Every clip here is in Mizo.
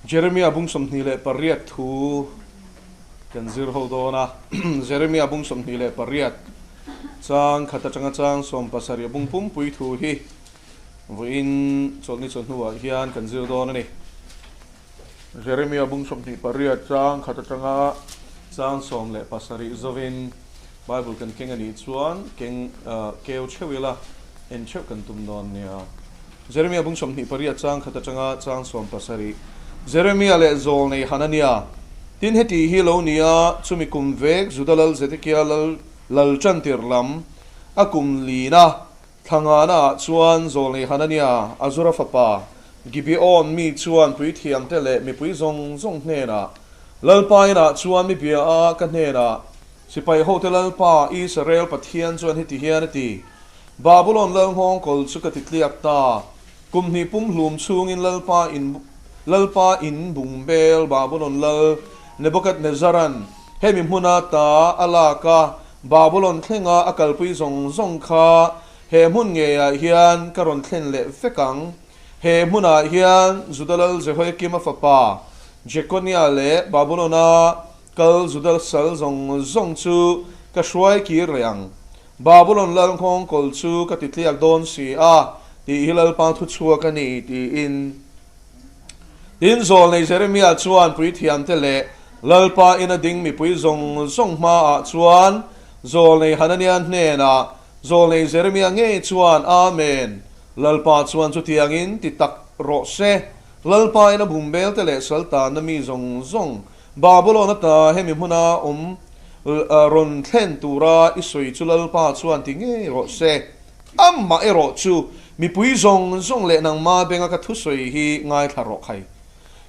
Jeremia bung 28 thu kan zir ho dawn a. Jeremia bung 28 chang khat atanga chang 17 bung pumpui thu hi vawiin chawlhni chawhnuah hian kan zir dawn a ni. Jeremia bung 28 chang khat atanga chang 17 zovin Bible kan keng a nih chuan keng keu theuh ila en theuh kan tum dawn nia. Jeremia bung 28 chang khat atanga chang 17 Jeremia leh Zawlnei Hanania tin heti hi lo nia chumi kum vek Juda lal Zedekia lal lal tantir lam a kum lina Thlangana ah chuan Zawlnei Hanania, Azura fapa, Gibeon mi chuan puithiamte leh mipui zawng zawng hnenah, Lalpa inah chuan mi bia a, ka hnenah, Sipai hote Lalpa, Israel Pathian chuan heti hian a ti, Babulon lal nghawngkawl chu ka ti tliak ta, kum hnih pumhlum chhungin Lalpa in Lalpa in bungbel Babulon lal Nebukadnezzaran hemi hmuna ta a lak a, Babulon thlenga a kalpui zawng zawng kha he hmun ngeiah hian ka rawn thlen leh vek ang. He hmunah hian Juda lal Jehoiakim-a fapa Jekonia leh Babulon-a kal Juda sal zawng zawng chu ka hruai kir leh ang. Babulon lal nghawngkawl chu ka titliak dawn si a, tih hi Lalpa thuchhuak a ni, tiin. Tin, Zawlnei Jeremia chuan puithiamte leh Lalpa ina ding mipui zawng zawng hmaah chuan Zawlnei Hanania hnenah, Zawlnei Jeremia ngei chuan, Amen! Lalpa chuan chutiangin ti tak rawh se. Lalpa ina bumbelte leh saltanna mi zawng zawng Babulon ata hemi hmuna awm rawn thlen tura i sawi chu Lalpa chuan ti ngei rawh se. Amah erawh chu mipui zawng zawng leh nangma benga ka thusawi hi ngaithla rawh khai.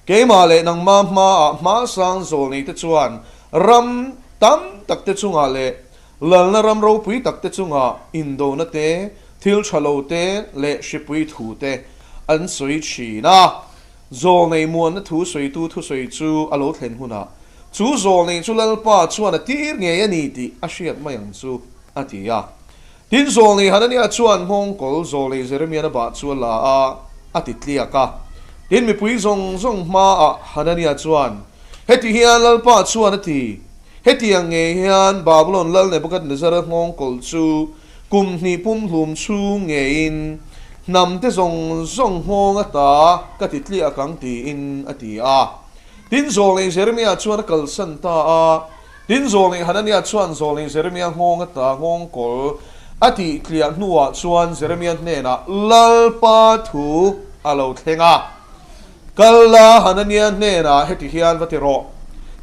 Keimah leh nangma hmaah hmasang zawlneite chuan ram tam takte chungah leh lalna ram ropui takte chungah indona te, thil tha lo te leh hripui thu te an sawi thin a. Zawlnei muanna thu sawitu thusawi chu a lo thlen hunah chu zawlnei chu Lalpa chuan a tir ngei a ni tih a hriat mai ang chu, a ti a. Tin, Zawlnei Hanania chuan nghawngkawl Zawlnei Jeremiana bah chu a la a, a ti tliak a. Tin, mipui zawng zawng hmaah Hanania chuan, Heti hian Lalpa chuan a ti, Hetiang ngei hian Babulon lal Nebukadnezara nghawngkawl chu kum hnih pumhlum chhung ngeiin hnamte zawng zawng nghawng ata ka ti tliak ang tiin a ti a. Tin, Zawlnei Jeremia chuan a kalsan ta a. Tin, Zawlnei Hanania chuan Zawlnei Jeremia nghawng ata nghawngkawl a tih tliah hnuah chuan Jeremia hnenah Lalpa thu a lo thleng a. Kal la, Hanania hnenah heti hian va ti rawh.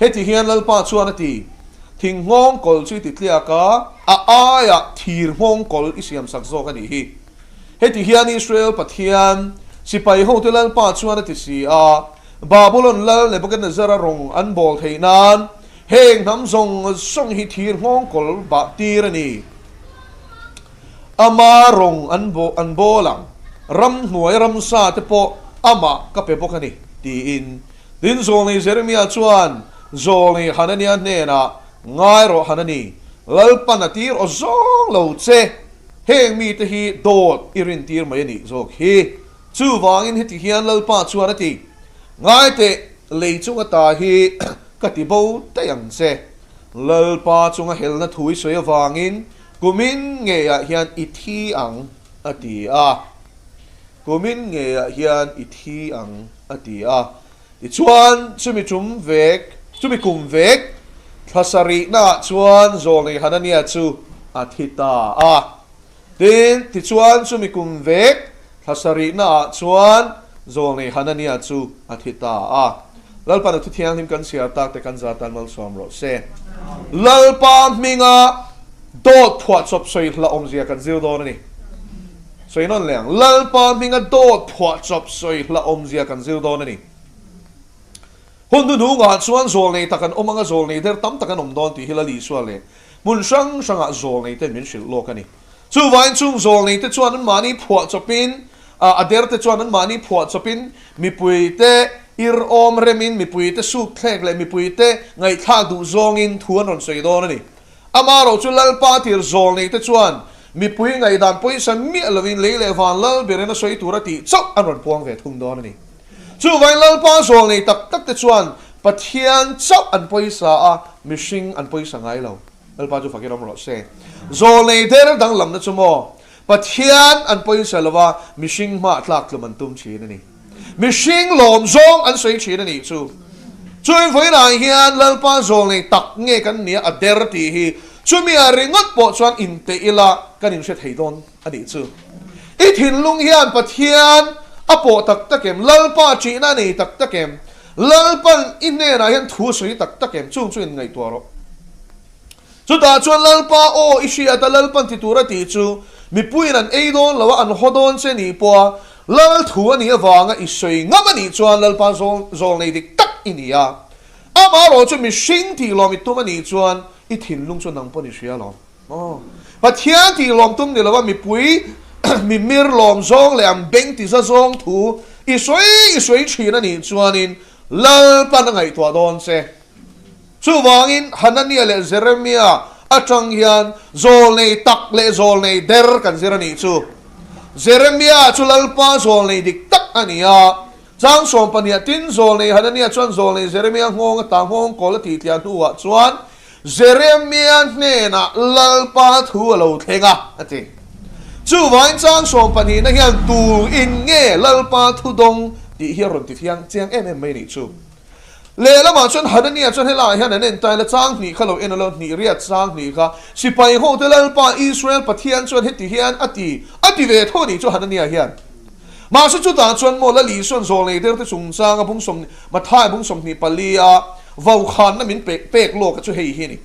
Heti hian Lalpa chuan a ti, Thing nghawngkawl chu i ti tliak a, a aiah thir nghawngkawl i siamsak zawk a nih hi. Heti hian Israel Pathian, sipai hote Lalpa chuan a ti si a, Babulon lal Nebuchadnezzar-a rawng an bawl theih nan heng hnam zawng zawng hi thir nghawngkawl bah tir a ni. Ama rawng an an bawl ang, ramhnuai ramsa te pawh amah ka pe bawk a ni, tiin. Tin, Zawlnei Jeremia chuan Zawlnei Hanania hnenah, Ngai rawh Hanani, Lalpan a tir aw zawng lo che, heng mite hi dawt i rintir mai a nih zawk hi. Chuvangin heti hian Lalpa chuan a ti, Ngai teh, lei chunga ta hi ka ti bo daih ang che. Lalpa chunga helna thu i sawi avangin kumin ngeiah hian i thi ang, a ti a. Kumin ngeiah hian i thi ang, a ti a. Tichuan, chumi tum vek, chumi kum vek, thla sarihnaah chuan Zawlnei Hanania chu a thi ta a. Tin, tichuan chumi kum vek thla sarihnaah chuan Zawlnei Hanania chu a thi ta a. Lalpa na thu thianghlim kan chhiar tak te kan za tan malsawm rawh se. Lalpa hminga dawt phuahchawp sawi hlauhawmzia kan zir dawn a ni. Sawi nawn leh ang. Lalpa hminga dawt phuahchawp sawi hlauhawmzia kan zir dawn a ni. Hun hnuhnungah chuan Zawlnei tak an awm anga Zawlnei der tam tak an awm dawn tih hi Lal Isua leh Hmun hrang hrangah zawlneite min hrilh lawk a ni. Chuvangin chung zawlneite chuan anmahni phuah chawpin, a derte chuan anmahni phuah chawpin mipuite ir awm remin, mipuite suk thlek leh mipuite ngaihthlak duh zawngin thu an rawn sawi dawn a ni. Amaherawh chu Lalpa tir zawlneite chuan mipui ngaihdan pawisa miah lovin lei leh van lal berin a sawi tur a tih chauh an rawn puang ve thung dawn a ni. Chuvain Lalpa zawl nei tak tak te chuan Pathian chauh an pawisa a, mihring an pawisa ngai lo. Lalpa chu fakin awm rawh se. Zawl nei der danglamna chu maw? Pathian an pawisa lo va, mihring hmah tlak tlum an tum thin a ni. Mihring lawm zawng an sawi thin a nih chu. Chuin vawiinah hian Lalpa zawl nei tak nge kan nia a der tih hi chumi ah ringawt pawh chuan inteh ila kan inhre thei dawn a nih chu. I thinlung hian Pathian a pawh tak tak em? Lalpa ṭihna a nei tak tak em? Lalpan i hnenah hian thu a sawi tak tak em? Chung chu inngaihtuah rawh. Chutah chuan Lalpa aw i hriat a, Lalpan ti tur a tih chu mipuiin an ei dawn lo a, an haw dawn che nih pawha Lal thu a nih avanga i sawi ngam a nih chuan Lalpa zawl nei dik tak i ni a. Amaherawh chu mihring tih lawm i tum a nih chuan i thinlung chu nang pawn i hria alawm. Aw. Pathian tih lawm tum ni lova mipui mimir lawm zawng leh an beng ti za zawng thu i sawi i sawi thin a nih chuanin Lalpan a ngaihtuah dawn che. Chuvangin Hanania leh Jeremia atang hian zawlnei tak leh zawlnei der kan zir a nih chu. Jeremia chu Lalpa zawlnei dik tak a ni a. Chang sawmpahniah tin zawlnei Hanania chuan zawlnei Jeremia nghawng ata nghawng kawl a tih tliah hnuah chuan Jeremia hnenah Lalpa thu a lo thleng a, a ti. Chuvangin chang sawmpahnihna hian tu in nge Lalpa thu dawng tih hi a rawn ti thiang chiang em em mai nih chu. Lehlamah chuan Hanania chuan helaiah hian an entail a, chang hnih kha lo en a lo, hnih riat chang hnih kha. Sipai hote Lalpa Israel Pathian chuan heti hian a ti, a ti ve tho a nih chu Hanania hian. Mahse chutah chuan maw Lal Isua'n zawlnei derte chungchanga bung sawm, Mathai bung 24 a vaukhanna min pe pek lawk a chu hei hi a ni.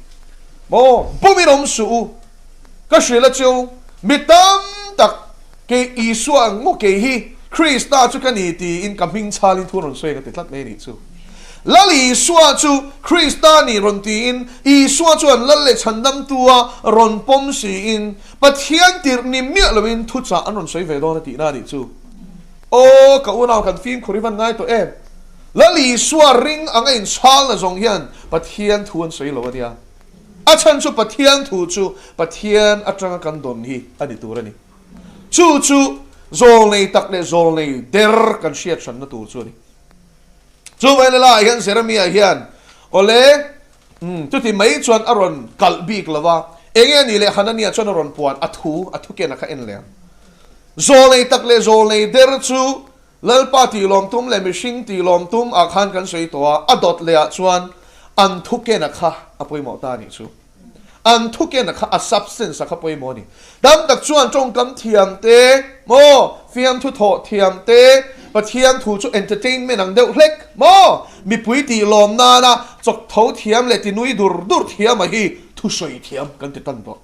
Maw bumin awm suh u, ka hrilh a cheu, mi tam tak kei Isua ang maw kei hi Krista chu ka ni tiin ka hming chhalin thu rawn sawi ang a ti tlat mai a nih chu. Lal Isua chu Krista ni rawn tiin Isua chuan Lal leh Chhandamtua rawn pawm siin Pathian tirh ni miah loin thuchah an rawn sawi ve dawn a tihna a nih chu. Aw ka unau kan fimkhur i van ngai tawh em? Lal Isua ring anga inchhalna zawng hian Pathian thu an sawi lo a nia. A chhan chu Pathian thu chu Pathian atanga kan dawn hi a ni tur a ni. Chu chu zawlnei tak leh zawlnei der kan hriat hranna tur chu a ni. Chu vaila laiah hian Jeremia hian awle chuti mai chuan a rawn kalh bik lo va, enge a nih leh Hanania chuan a rawn puan a thu a thu ken a kha en leh ang. Zawlnei tak leh zawlnei der chu Lalpa tih lawm tum leh mihring tih lawm tum ah khan kan sawi tawh a, a dawt leh ah chuan an thu ken a kha a pawimawh ta a nih chu. An thu ken a kha a substance a kha pawimawh a ni. Tam tak chuan tawngkam thiam te maw, fiamthu thawh thiam te, Pathian thu chu entertainment ang deuh hlek maw, mipui tih lawm nana chawk tho thiam leh ti nui dur dur thiam a hi thusawi thiam kan ti tan tawh.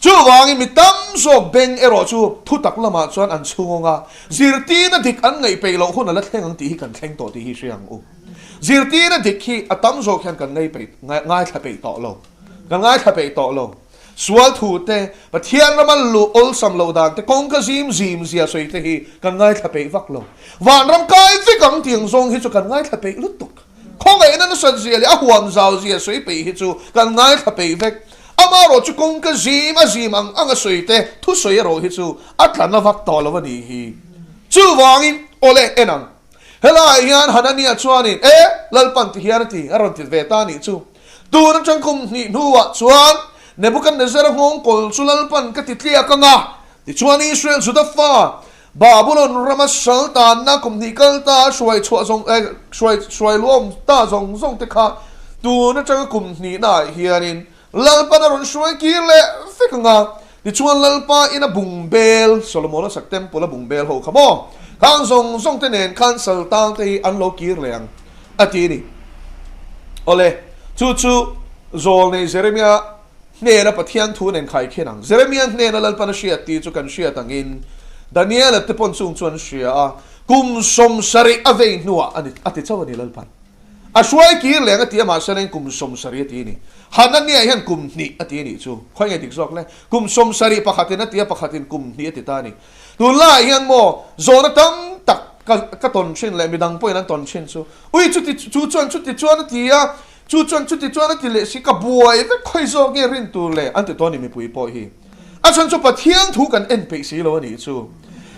Chuvangin mi tam zawk beng erawh chu thutak lamah chuan an chhungawng a, zirtirna dik an ngaih peih loh hun a la thleng ang tih hi kan thleng tawh tih hi hria ang u. Zirtirna dik hi a tam zawk hian kan ngai peih, ngaithla peih tawh lo. Kan ngaithla peih tawh lo. Sual thu te, Pathian rama luh awlsam loh dan te, kawngka zim zim zia sawi te hi kan ngaithla peih vak lo. Vanram kai vek ang tih ang zawng hi chu kan ngaithla peih lutuk. Khawngaihna nasat zia leh a huam zau zia sawi peih hi chu kan ngaithla peih vek. Amaherawh chu kawngka zim a zim ang ang a sawi te thusawi erawh hi chu a tla na vak tawh lo a nih hi. Chuvangin awle en ang. Helaiah hian Hanania chuanin e Lalpan ti hian a ti a rawn ti ve ta a nih chu. Tun atang kum hnih hnuah chuan Nebuchadnezzar-a nghawng kawl chu Lalpan ka ti tliak ang a, tichuan Israel Juda fa Babulon rama sal tanna kum hnih kal ta hruai chhuah zawng eh hruai hruai luam ta zawng zawng te kha tun atanga kum hnihna ah hianin Lalpan a rawn hruai kir leh vek ang a, tichuan Lalpa in a bung bel Solomon a sak temple a bung bel ho kha maw khang zawng zawng te nen khan sal tang te hi an lo kir leh ang a ti a ni. Awle, chu chu Zawlnei Jeremia Hnena Pathian thu nen khai khin ang. Jeremia hnena Lalpan a hriat tih chu kan hriat angin Daniela te pawn chung chu an hria a, kum 70 a vei hnuah a ni a ti chauh a ni Lalpan. A hruai kir leng a ti a mahse leng kum 70 a ti a ni. Hanania hian kum hnih a ti a nih chu. Khawi nge dik zawk le? Kum 70 pakhatin a ti a pakhatin kum hnih a ti ta a ni. Tunlaiah hian maw zawhna tam tak ka ka tawn thin leh midang pawhin an tawn thin chu ui chuti chu chuan chuti chuan a ti a, Chu chuan chuti chuan a ti leh si, ka buai vek khawi zawk nge rin tur le an ti tawh a ni mipui pawh hi. A chhan chu Pathian thu kan en peih si lo a nih chu.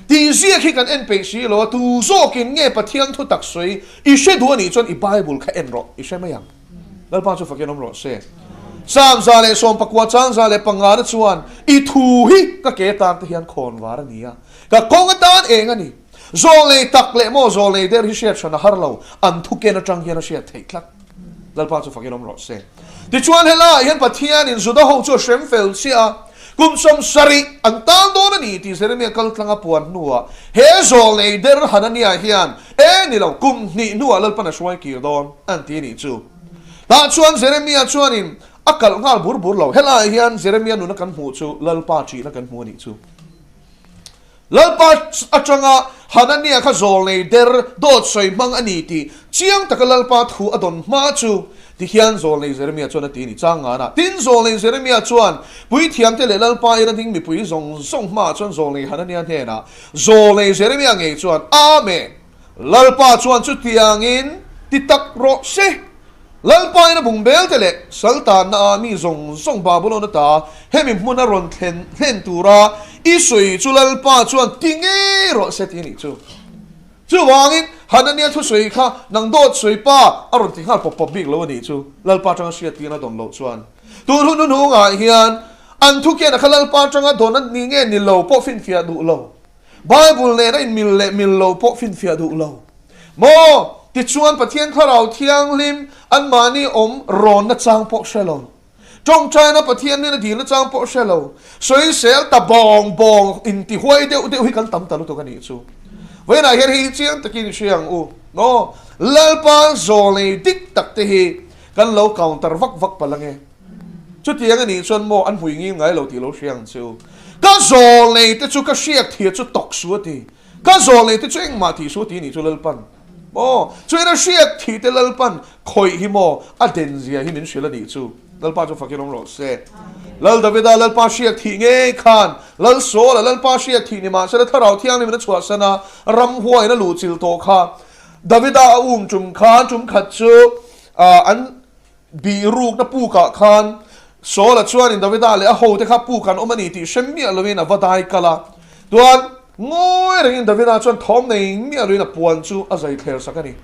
Tih ziak hi kan en peih si lo a, tu zawkin nge Pathian thu tak sawi i hre duh a nih chuan i Bible kha en rawh, i hre mai ang. Lalpa chu fakin awm rawh se. Psalm 119 chang 105 na chuan, I thu hi ka ke tan te hian khawn var a ni a, ka kawng atan eng a ni. Zawlnei tak leh maw zawlnei der hi hriat hran a har lo, an thu ken atang hian a hriat theih tlat. Lalpa chu fakin awm rawh se. Tichuan helaiah hian Pathianin Juda ho chu a hrem fel chiah a, kum 70 an tan dawn a ni tih Jeremia kal tlang a puan hnuah he zawlnei der Hanania hian e ni lo, kum hnih hnuah Lalpan a hruai kir dawn an ti a nih chu. Tah chuan Jeremia chuanin a kalh nghal bur bur lo. Helaiah hian Jeremia nuna kan hmuh chu Lalpa ṭihna kan hmu a nih chu. Lalpa atanga Hanania kha zawlnei der dawt sawi hmang a ni tih chiang taka Lalpa thu a dawn hma chu tihian zawlnei Jeremia chuan a ti a ni. Chang nganah tin zawlnei Jeremia chuan puithiamte leh Lalpa ina ding mipui zawng zawng hmaah chuan zawlnei Hanania hnenah zawlnei Jeremia ngei chuan, Amen! Lalpa chuan chutiangin ti tak rawh se. Lalpa in a bung bel te leh saltanna ah mi zawng zawng Babylon ata hemi hmun a rawn thlen hlen tura i sawi chu Lalpa chuan ti ngei rawh se ti a nih chu. Chuvangin Hanania thusawi kha nang dawt sawi pa a rawn ti nghal pawp pawp bik lo a nih chu Lalpa atanga hriat tirna dawn loh chuan. Tun hun hunhungah hian an thukian a kha Lalpa atanga dawn a ni nge ni lo pawh finfiah duh lo. Bible nen a inmil leh mil lo pawh finfiah duh lo. Maw? Tichuan Pathian Thlarau Thianghlim anmahni awm rawn nachang pawh hre lo. Tawngtaina Pathian hnena dil nachang pawh hre lo. Sawisel ta bawng bawng intihuai deuh deuh hi kan tam ta lutuk a nih chu. Vawiinah hian hei hi chiang takin i hria ang u. Maw? Lalpa zawlnei dik tak te hi kan lo counter vak vak palh ange. Chutiang a nih chuan maw an hmui ngil ngai lo tih lo hria ang che u. Ka zawlnei te chu ka hriak thia chu tawk su a ti. Ka zawlnei te chu engmah tih su ti nih chu Lalpan maw chuan a hriak thih te Lalpan khawih hi maw a den zia hi min hrilh a nih chu. Lalpa chu fakin awm rawh se. Lal Davida Lalpa hriak thih ngei khan Lal Saula Lalpa hriak thih ni mahsela Thlarau Thianghlim in a chhuahsan a, ramhuaiin a luhchilh tawh kha. Davida a um tum khan tum khat chu an Bihrukna pukah khan Saula chuanin Davida leh a hote kha puk an awm a ni tih hre miah loin a va dai kal a. Tuan ngawi rengin Davida chuan thawm nei miah loin a puan chu a zai thler sak a ni.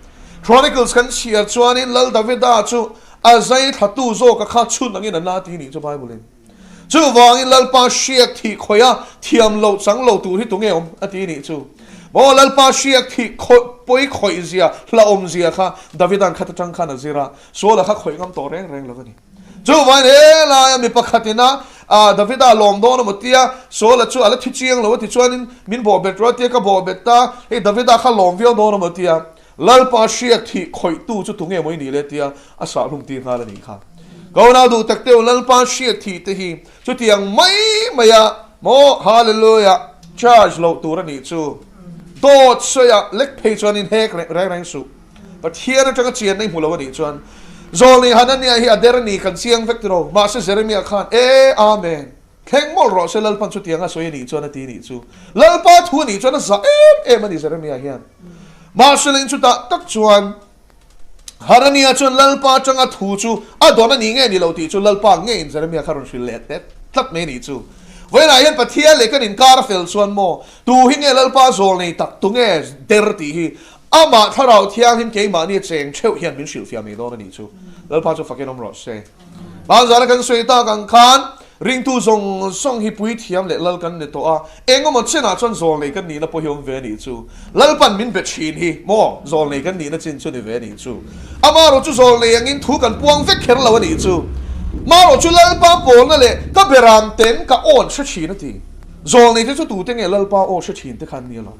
Chronicles kan chhiar chuanin Lal Davida chu a zai thlatu zawka kha chhun angin a na ti nih chu Bible-in. Chuvangin Lalpa hriak thih khawih a thiam loh chang lo tur hi tunge awm a ti nih chu. Maw Lalpa hriak thih khawih pawi khawih zia hlauhawm zia kha Davida'n khat atang khan a zir a, Saula kha khawih ngam tawh reng reng lo a ni. Chuvangin he laia mi pakhatin a Davida lawm dawn emaw tia Saula chu a la thi chiang lo a ti chuanin min bawhbet rawh a tia ka bawhbet ta, hei Davida kha lawm viau dawn emaw tia Lalpa hriak thih khawihtu chu tunge maw i nih le tia a sahhlum tir nghal a nih kha. Ka unau duh tak teu Lalpa hriak thih te hi chutiang mai mai a maw Hallelujah charge loh tur a nih chu. Dawt sawiah lek phei chuan in hek reng reng suh. Pathian atanga chianna i hmu lo a nih chuan Zawlnei Hananiah hi a der a ni kan chiang vek tiraw. Mahse Jeremiah khan e Amen. Thleng mawlh rawh se Lalpan chutiang a sawi a nih chuan a ti nih chu. Lalpa thu a nih chuan a zah em em a ni Jeremia hian. Mahse leng chutah tak chuan Hanania chuan Lalpa atanga thu chu a dawn a ni nge ni lo tih chu Lalpa ngeiin Jeremia kha rawn hrilh leh tlat tlat mai a nih chu. Vawiinah hian Pathian leh kan inkar a fel chuan maw tu hi nge Lalpa zawl nei tak tu nge der tih hi amah Thlarau Thianghlim keimahni a cheng theuh hian min hrilhfiah mai dawn a nih chu. Lalpa chu fakin awm rawh se. Hmanzana kan sawi tak ang khan ringtu zawng zawng hi puithiam leh lal kan ni tawh a, eng emaw chenah chuan zawlnei kan nihna pawh hi awm ve a nih chu. Lalpan min be thin hi maw zawlnei kan nihna chin chu ni ve a nih chu. Amaherawh chu zawlnei angin thu kan puang vek kher lo a nih chu. Maherawh chu Lalpa pawlna leh ka beram ten ka awn hre thin a ti. Zawlnei te chu tute nge Lalpa aw hre thin te khan ni lo.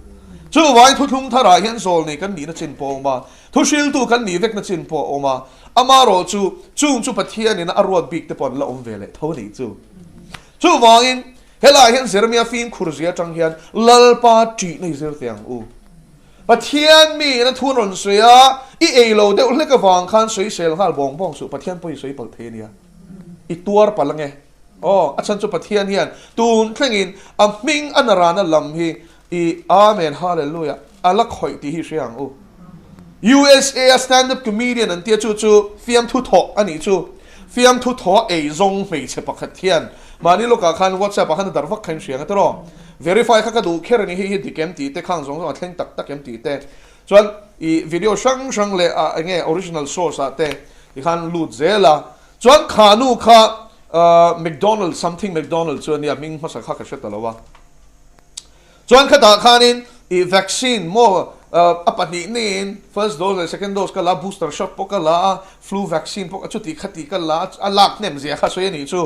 Chuvangin thuthlung tharah hian zawlnei kan nihna chin pawh a awm a, Thuhriltu kan nih vekna chin pawh a awm a, amaherawh chu chung chu Pathianin a ruat bik te pawh an la awm ve leh tho a nih chu. Chuvangin, helaiah hian Jeremia fimkhur zia atang hian Lalpa ṭihna i zir teh ang u. Pathian miin a thu rawn sawi a, i ei lo deuh hlek avang khan sawisel nghal bawng bawng suh, Pathian pawh i sawi palh thei a nia, i tuar palh ange. Aw, a chhan chu Pathian hian tun thlengin a hming a narana lam hi I Amen Hallelujah a la khawih tih hi hria ang u. USA a stand up comedian an tia chu chu fiamthu thawh a nih chu. Fiamthu thawh a ei zawng hmeichhe pakhat hian mahni lawkah khan WhatsApp ah khan a dar vak kha in hria ang a tiraw. Verify kha ka duh kher a ni, hei hi dik em tih te, khang zawng zawng a thleng tak tak em tih te. Chuan i video hrang hrang leh ah enge original source ah te ti khan lut zel a. Chuan kha nu kha McDonald something McDonald chu a nia, hming hmasa kha ka hre ta lo a. Chuan khatah khanin i vaccine maw a pahnih niin first dose leh second dose ka la a, booster shot pawh ka la a, flu vaccine pawh chuti khati ka la a, a lak hnem zia kha sawi a nih chu.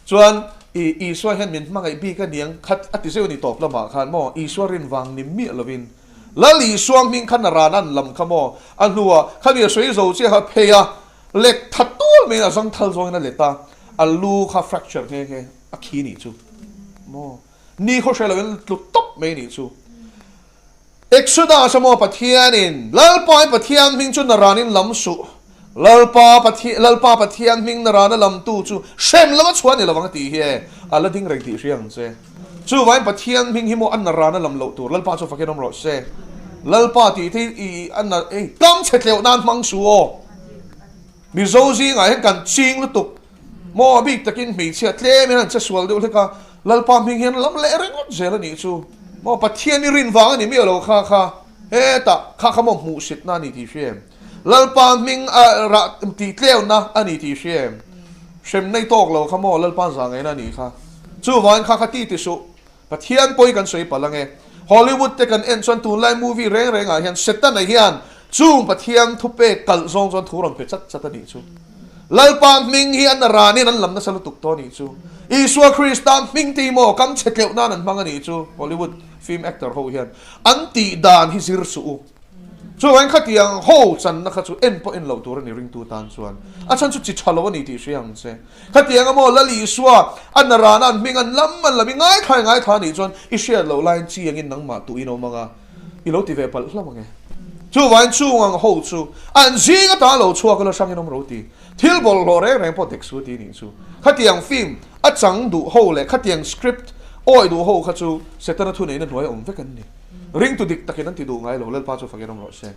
Chuan i Isua hian min hmangaih bik a niang khat a ti zeuh a ni tawp lamah khan maw Isua rin vang ni miah lovin Lal Isua hming khan a ran an lam kha maw a hnuah khami a sawi zo chiah kha phei a let that tual maiin a zangthal zawngin a let a, a lu kha fracture nghe nghe a khi nih chu maw. Ni khaw hre loin tlu tawp mai nih chu. Exodus a maw Pathianin, Lalpa i Pathian hming chu naranin lam suh, Lalpa Pathian, Lalpa Pathian hming narana lamtu chu hrem lama chhuah ni lovang a tih hi e, a la ding reng tih hria ang che. Chuvain Pathian hming hi maw a narana lam loh tur, Lalpa chu fakin awm rawh se. Lalpa tih te hi i a na, ei, kam chhe tleuh nan hmang suh aw. Mizo zingah hian kan ching lutuk. Maw a bik takin hmeichhia tlem hian an che sual deuh hlek a, Lalpa hming hian lam leh ringawt zel a nih chu. Maw Pathian i rin vang a ni miah lo kha kha hetah kha kha maw hmuhsitna a ni tih hria em? Lalpa hming a rah tih tleuna a ni tih hria em? Hrem nei tawk lo kha maw Lalpa zah ngaihna a nih kha. Chuvangin kha kha ti ti suh. Pathian pawi kan sawi palh ange. Hollywood te kan en chuan tunlai movie reng rengah hian Setana hian chung Pathian thupek kalh zawng chuan thu rawn pe chat chat a nih chu. Lalpa hming hi an ranin an lam nasa lutuk tawh a nih chu. Isua Krista hming te hi maw kam chhe tleuh nan an hmang a nih chu. Hollywood film actor ho hian an tih dan hi zir suh u. Chuvangin khatiang ho channa kha chu en pawh en loh tur a ni ringtu tan chuan. A chhan chu chi tha lo a ni tih hria ang che. Khatiang a maw Lal Isua a na rana an hming an lam an lam i ngaithla i ngaithla a nih chuan i hriat loh laiin chi angin nangmah tuh in awm ang a, i lo ti ve palh hlauh ang e. Chuvangin chung ang ho chu an zing ata lo chhuak a la hrangin awm ro ti. Thil bawlhhlawh reng reng pawh dek su ti nih chu. Khatiang film a chang duh ho leh khatiang script awi duh ho kha chu Setana thuneihna hnuai awm vek an ni. Ringtu dik takin an ti duh ngai lo, Lalpa chu fakin awm rawh se.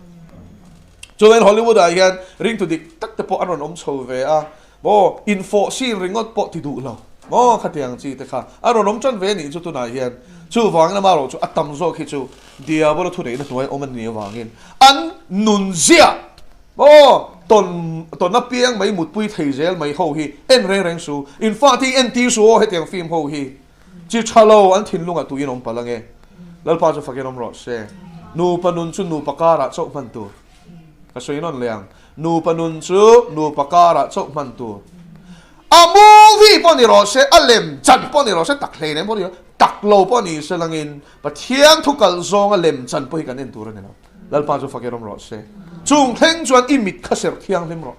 Chuan Hollywood ah hian ringtu dik tak te pawh an rawn awm chho ve a, maw infawh sin ringawt pawh ti duh lo maw khatiang chi te kha an rawn awm tan ve nih chu tunah hian. Chuvangin amaherawh chu a tam zawk hi chu Diabola thuneihna hnuai awm an nih avangin an nun ziah maw tawn tawn apiang mai mutpui thei zel mai ho hi en reng reng su, infa te hi entir su aw hetiang film ho hi. Chi tha lo an thinlungah tuin awm palh ange. Lalpa chu fakin awm rawh se. Nupa nun chu nupa karah chauh hman tur. Ka sawi nawn leh ang. Nupa nun chu nupa karah chauh hman tur. A movie pawh ni rawh se, a lem chan pawh ni rawh se, tak hlei nem pawh ni rawh, tak lo pawh ni se langin Pathian thu kalh zawnga lem chan pawh hi kan en tur a ni lo. Lalpa chu fakin awm rawh se. Chung thleng chuan i mit kha serh thianghlim rawh.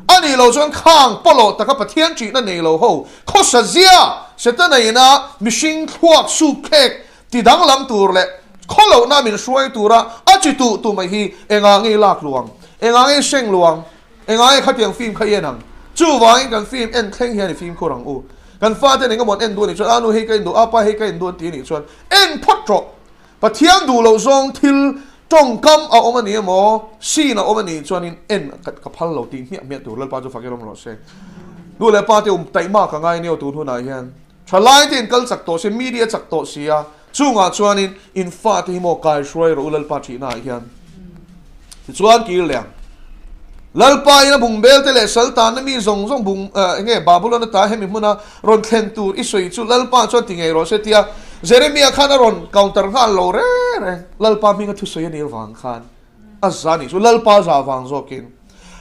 A nih loh chuan khang pawlawh taka Pathian ṭihna nei lo ho khawsa zia Setana ina mihring thluak sup thlek ti danglam tur leh khawlohna min hruai tura a chi tuh tu mai hi engah nge i lak luang? Engah nge i hreng luang? Engah nge khatiang film kha i en ang? Chuvangin kan film en thleng hian i fimkhur ang u. Kan faten engemaw an en duh a nih chuan, Anu hei ka en duh, Apa hei ka en duh an ti a nih chuan en phawt rawh. Pathian duh loh zawng thil tawngkam a awm a ni emaw, sin a awm a nih chuanin en ka phal lo tih hmiah hmiah tur Lalpa chu fakin awm rawh se. Nu leh pa te um taihma ka ngai nia tun hunah hian thalai te in kal chak tawh si, media chak tawh si a, chungah chuanin in fa te hi maw kai hruai rawh u Lalpa thihna ah hian. Tichuan kir leh ang. Lalpa in a bung bel te leh sal tanna mi zawng zawng bung enge Babulon ata hemi hmuna rawn thlen tur i sawi chu Lalpa chuan ti ngei rawh se tia Jeremia khan a rawn counter nghal lo reng reng. Lalpa hminga thusawi a nih avang khan a za nih chu Lalpa za vang zawkin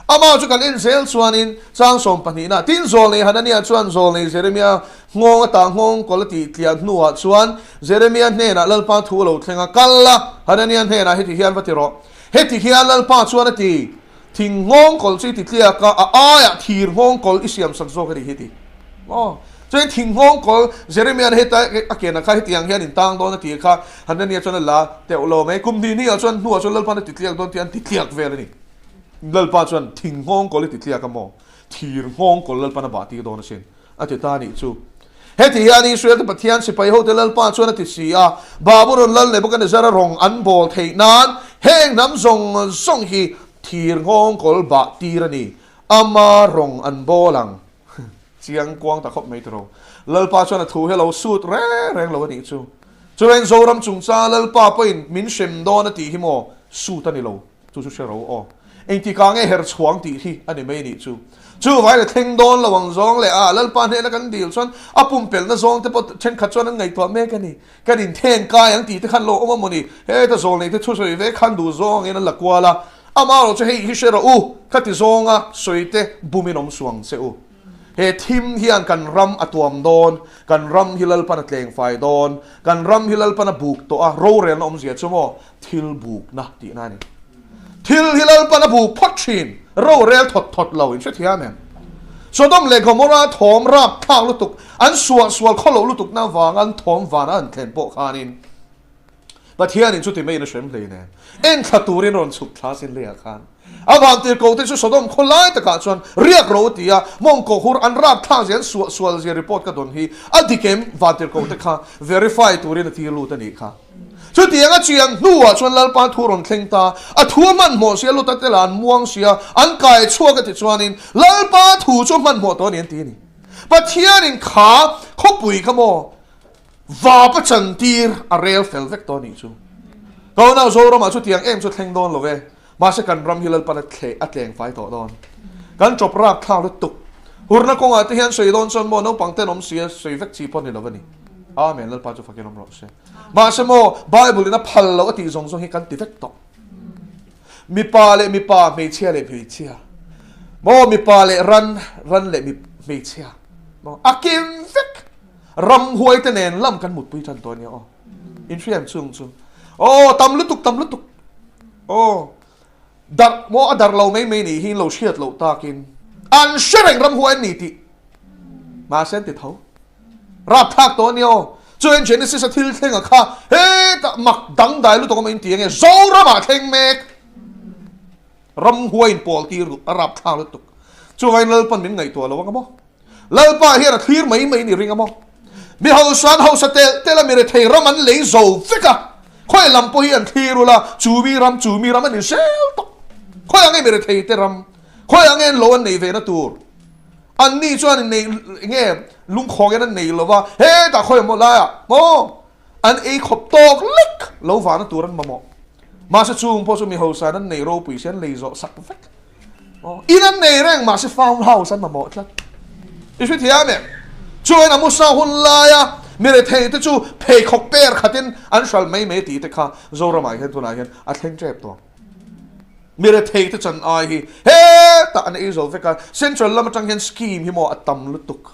amah chu kan en zel chuanin chang sawm pahnihna tin zawlnei Hanania chuan zawlnei Jeremia nghawng ata nghawng kawl a tih tliah hnuah chuan Jeremia hnenah Lalpa thu a lo thleng a, Kal la, Hanania hnenah heti hian va ti rawh. Heti hian Lalpa chuan a ti, Thing nghawng kawl chu i ti tliak a, a aiah thir nghawng kawl i siam sak zawk a ni hi ti. Aw, chuan thing nghawng kawl Jeremiah-na heta a kenah kha hetiang hian in tang dawn a ti kha Hanania chuan a la teuh lo mai. Kum hnih hnih ah chuan hnuah chuan Lalpa'n a ti tliak dawn tih an ti tliak vel a ni. Lalpa chuan thing nghawng kawl i ti tliak a maw? Thir nghawng kawl Lalpa'n a bah tir dawn asin. A ti ta nih chu. Heti hian Israel te Pathian sipai hote Lalpa chuan a ti si a, Babulon lal Nebuchadnezzar-a rawng an bawl theih nan heng hnam zawng zawng hi thir nghawng kawl bah tir a ni. Ama rawng an bawl ang. Chiang kuang ta khawp mai tiro. Lalpa chuan a thu hi a lo sut reng reng lo a nih chu. Chuan Zoram chungchang Lalpa pawhin min hrem dawn a tih hi maw suit a ni lo, chu chu hre ro aw. Engtikah nge her chhuang tih hi a ni mai nih chu. Chuvain a thleng dawn lo ang zawng leh a Lalpa hnena kan dil chuan a pumpelhna zawng te pawh thenkhat chuan an ngaihtuah mek a ni. Kan inthen kai ang tih te khan lo awm a maw ni? Heta zawlnei te thu sawi ve khan duh zawng angin an la kual a, amaherawh chu hei hi hre rawh u, khati zawnga sawi te bumin awm suang che u. He thim hian kan ram a tuam dawn, kan ram hi Lalpan a tleng fai dawn, kan ram hi Lalpan a buk tawh a, rorelna awmzia chu maw thil bukna tihna a ni. Thil hi Lalpan a buk phawt thin, rorel thawt thawt lo, in hrethiam em? Sodom leh Gomorrah thawm rap thlak lutuk, an suah sual khaw loh lutukna avanga an thawm vana an thlen pawh khanin Pathianin chuti maiin a hrem hlei nen enthla turin rawn chhuk thla sin leiah khan a vantirhkoh te chu Sodom khaw lai takah chuan riak ro a ti a, mawngkaw hur an rap thlak zia an suah sual zia report ka dawn hi a dik em? Vantirhkoh te kha verify turin a tir lut a nih kha. Chutiang a chian hnuah chuan Lalpa thu rawn thleng ta, a thu a hmanhmawh sia, Luta te lah an muang sia, an kai chhuak a ti chuanin Lalpa thu chu a hmanhmawh tawh a ni an ti a ni. Pathianin kha khawpui kha maw vap a chantir a rel fel vek tawh a nih chu. Ka unau Zoramah chutiang em chu thleng dawn lo ve, mahse kan ram hi Lalpan a thleh a tleng fai tawh dawn. Kan chawp rap thlak lutuk. Hurna kawngah te hian sawi dawn chuan maw naupang ten awm sia sawi vek chi pawh ni lo a ni. Amen Lalpa chu fakin awm rawh se. Mahse maw Bible in a phal loh a tih zawng zawng hi kan ti vek tawh. Mipa leh mipa, hmeichhia leh hmeichhia. Maw mipa leh ran, ran leh hmeichhia. Maw a kim vek. Ramhuai te nen lam kan mutpui tan tawh ania aw. In hriam chung chu. Aw tam lutuk tam lutuk. Aw dar maw a dar lo mai mai nih hi lo hriat loh takin an hre reng ramhuai an ni tih. Mahse an ti tho. Rapthlak tawh ania aw. Chuan Genesis a thil thleng a kha hetah mak dangdai lutuk awm in ti ange Zoramah thleng mek. Ramhuai in pawl tir duh a rapthlak lutuk. Chuvain Lalpan min ngaihtuah lo anga maw. Lalpa hian a thlir mai mai ni ring a maw? Mi hausa an hausa telh telh a, mi rethei ram an lei zo vek a, khawi lam pawh hi an thlir ula, chu mi ram, chu mi ram an inhrial tawh. Khawi ang nge mi rethei te ram, khawi ang nge an lo an nei ve na tur? An ni chuan nei nge lungkhawng hian an nei lo va, hetah khawi maw laiah maw an ei khawp tawk lek lo vahna tur an mamawh. Mahse chung pawh chu mi hausa an nei ropui si an lei zawh sak vek. In an nei reng mahse farm house an mamawh tlat. I hre thiam em? Chuan a musa hun laia mi rethei te chu pheikhawk per khatin an hral mai mai tih te kha Zoramah hian tunah hian a thleng tep tawh. Mi rethei te chan ai hi hetah an ei zo vek a, central lam atang hian scheme hi maw a tam lutuk.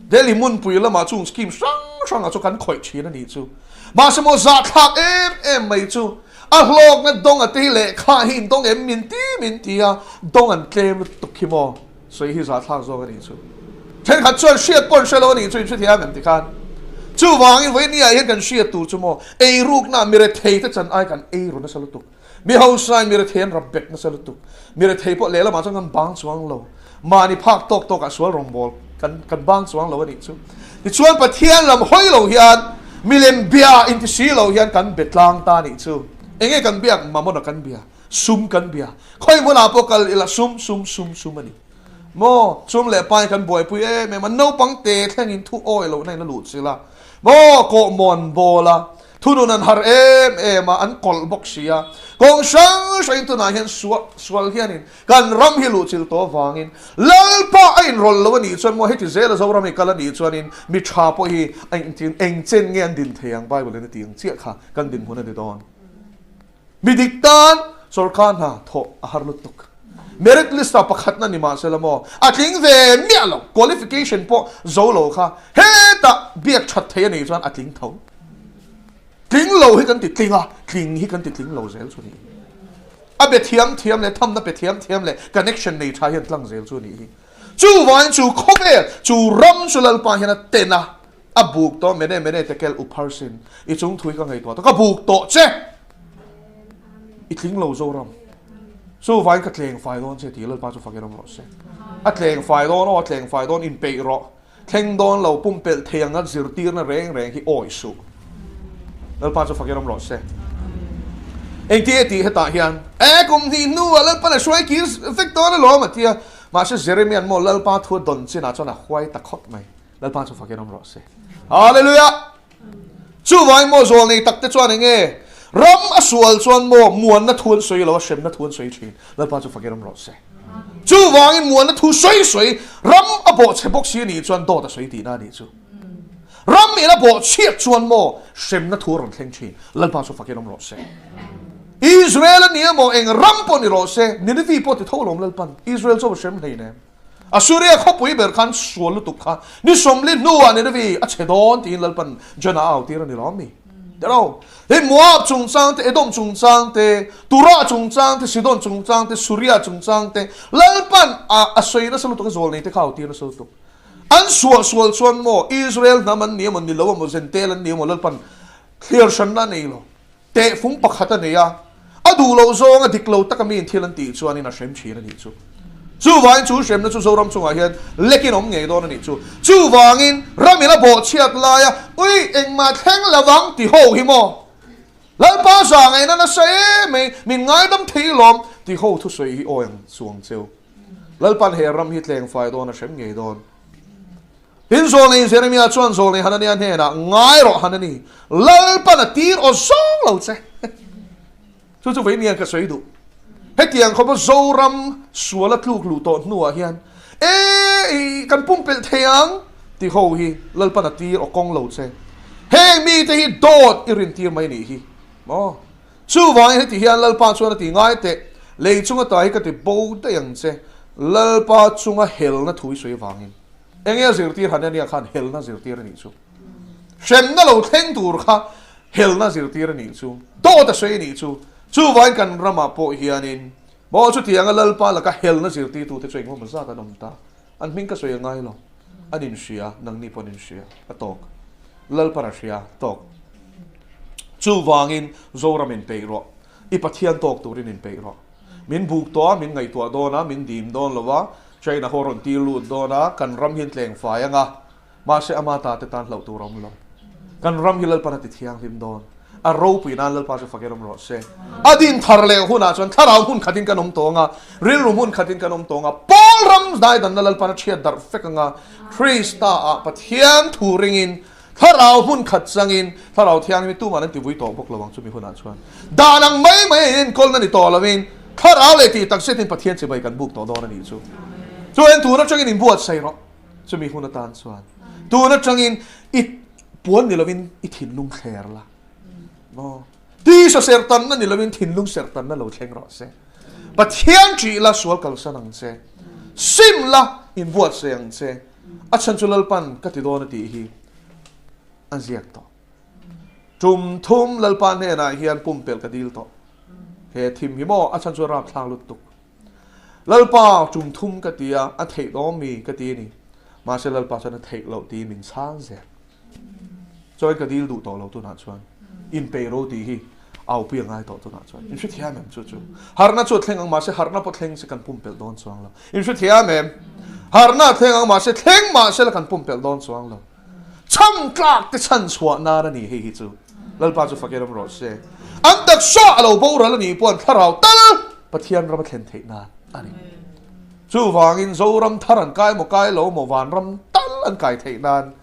Delhi hmunpui lamah chung scheme hrang hrangah chu kan khawih thin a nih chu. Mahse maw zahthlak em em mai chu a hlawkna dawng a te hi lehkha hi in dawng em min ti min ti a, dawng an tlem lutuk hi maw sawi hi zahthlak zawk a nih chu. Thenkhat chuan hriat pawh an hre lo a nih chu in hrethiam em tikhan. Chuvangin vawinia hian kan hriat tur chu maw eirukna mi rethei te chan ai kan eiru nasa lutuk. Mi hausain mi rethei an rap bet nasa lutuk. Mi rethei pawh lehlamah chuan kan bang chuang lo. Mahni phak tawk tawkah sual rawngbâwl kan kan bang chuang lo a nih chu. Tichuan Pathian lam hawi lo hian milem bia inti si lo hian kan be tlang ta a nih chu. Enge kan biak? Mamawna kan bia. Sum kan bia. Khawi hmunah pawh kal ila sum sum sum sum a ni. Maw sum leh pai kan buaipui em em a, naupang te thlengin thu awi lohna in a luh chilh a. Maw kawhmawn bawl a. Thunun an har em em a, an kawlh bawk si a. Kawng hrang hrangin tunah hian suah sual hianin kan ram hi luhchilh tawh avangin Lalpa a inrawlh lo a nih chuan maw heti zela Zoram hi kal a nih chuanin mi tha pawh hi a intin eng chen nge an din thei ang Bible in a ti ang chiah kha kan dinhmun a ni dawn. Mi dik tan sawrkar hna thawh a har lutuk. Merit list ah pakhatna ni mahsela maw a tling ve miah lo, qualification pawh zo lo kha hetah biak that thei a nih chuan a tling tho. Tling lo hi kan ti tling a, tling hi kan ti tling lo zel chu a ni. A be thiam thiam leh thamna pe thiam thiam leh connection nei tha hian tlang zel chu a nih hi. Chuvangin chu khawvel, chu ram chu Lalpa hian a ten a, a buk tawh mene mene tekel u pharsin i chung thui ka ngaihtuah tawh, ka buk tawh che! I tling lo Zoram. Chuvangin ka tleng fai dawn che tih Lalpa chu fakin awm rawh se. A tleng fai dawn aw, a tleng fai dawn inpeih rawh. Thleng dawn lo pumpelh thei anga zirtirna reng reng hi awi suh. Lalpa chu fakin awm rawh se. Engti e tih hetah hian, E kum hnih hnuah Lalpan a hruai kir vek dawn alawm a ti a. Mahse Jeremia'n maw Lalpa thu a dawn chinah chuan a huai ta khawp mai. Lalpa chu fakin awm rawh se. Hallelujah! Chuvangin maw zawlnei tak te chuan enge ram a sual chuan maw muanna thu an sawi lo a, hremna thu an sawi thin. Lalpa chu fakir awm rawh se. Chuvangin muanna thu sawi sawi ram a bawhchhe bawk si a nih chuan dawt a sawi tihna a nih chu. Ram in a bawhchhiat chuan maw hremna thu a rawn thleng thin. Lalpa chu fakin awm rawh se. Israel a ni emaw eng ram pawh ni rawh se, Nineveh pawh ti tho alawm Lalpan. Israel chu a hrem hlein em? Assuria khawpui ber khan sual lutuk kha ni sawmli hnuah Nineveh a chhe dawn tiin Lalpan Jonah a autir a ni lawm mi? Tilo. Hei Moab chungchang te, Edom chungchang te, Tura chungchang te, Sidon chungchang te, Suria chungchang te, Lalpan a sawi nasa lutuk a zawl nei te kha a autir nasa lutuk. An suah sual chuan maw Israel hnam an ni emaw ni lo emaw Zentel an ni emaw Lalpan thliar hranna a nei lo. Tehfung pakhat a nei a, a duh loh zawng a dik lo taka miin thil an tih chuanin a hrem thin a nih chu. Chuvangin chu hremna chu Zoram chungah hian lekin awm ngei dawn a nih chu. Chuvangin ramin a bawhchhiat laia ui engmah thleng lovang ti ho hi maw Lalpa za ngaihna nasa em mai min ngaidam thei lawm ti ho thusawi hi awi ang chuang cheu. Lalpan he ram hi tleng fai dawn a hrem ngei dawn. Tin zawlnei Jeremia chuan zawlnei Hanania hnenah, Ngai rawh Hanani, Lalpan a tir aw zawng lo che. Chu chu vei niang ka sawi duh. Hetiang khawpa Zoram sual a tluk luh tawh hnuah hian, E, kan pumpelh thei ang ti ho hi Lalpan a tir aw kawng lo che. Heng mite hi dawt i rintir mai nih hi. Maw? Chuvangin heti hian Lalpa chuan a ti, Ngai teh, lei chunga ta hi ka ti bo daih ang che, Lalpa chunga helna thu i sawi avangin. Enge a zirtir Hanania khan helna zirtir a nih chu. Hremna lo thleng tur kha helna zirtir a nih chu. Dawt a sawi a nih chu. Chuvangin kan ramah pawh hianin maw chutianga Lalpa laka helna zirtirtute chu engemaw zat an awm ta. An hming ka sawi a ngai lo. An inhria, nangni pawh an inhria. A tawk. Lalpan a hria. Tawk. Chuvangin Zoram inpeih rawh. I Pathian tawk turin inpeih rawh. Min buk tawh a, min ngaihtuah dawn a, min dim dawn lo a, China ho rawn tir lut dawn a, kan ram hi an tleng fai ang a, mahse ama ta te tan hlauh tur a awm lo. Kan ram hi Lalpan a ti thianghlim dawn. A ropui nan Lalpa chu fak erawm rawh se. A din thar leh hunah chuan thlarau hmun khatin kan awm tawng a, rilru hmun khatin kan awm tawng a, Paul ram daidanna Lalpan a chhiat darh fek ang a, Krista ah Pathian thu ringin thlarau hmun khat changin thlarau thianghlim hi tumah an ti vui tawh bawk lo ang chumi hunah chuan. Dan ang mai mai a inenkawlna ni tawh lovin thlarau leh tih tak zetin Pathian chibai kan buk tawh dawn a nih chu. Chuan tun atangin inbuatsaih rawh. Chumi hun atan chuan tun atangin i puan ni lovin i thinlung thler la. Maw? Tisa serhtanna ni lovin thinlung serhtanna lo thleng rawh se. Pathian ṭih la sual kalsan ang che. Sim la inbuatsaih ang che. A chhan chu Lalpan ka ti dawn a tih hi a ziak tawh. Tum thum Lalpa hnenah hian pumpelh ka dil tawh. He thim hi maw a chhan chu a rapthlak lutuk. Lalpa tum thum ka ti a, a theih dawn mi ka ti a ni. Mahse Lalpa chuan a theih loh tiin min chhang zel. Chuan ka dil duh tawh lo tunah chuan inpeih ro tih hi aupui a ngai tawh tunah chuan. In hrethiam em chu chu? Harhna chu a thleng ang mahse harhna pawh thleng se kan pumpelh dawn chuang lo. In hrethiam em? Harhna a thleng ang mahse thleng mahse la kan pumpelh dawn chuang lo. Chham tlak te chhan chhuah nan a ni hei hi chu. Lalpa chu fak erawm rawh se. An taksa a lo boral a nih pawh an thlarau tal Pathian ram a thlen theih nan a ni. Chuvangin Zoram thar an kai maw kai lo maw vanram tal an kai theih nan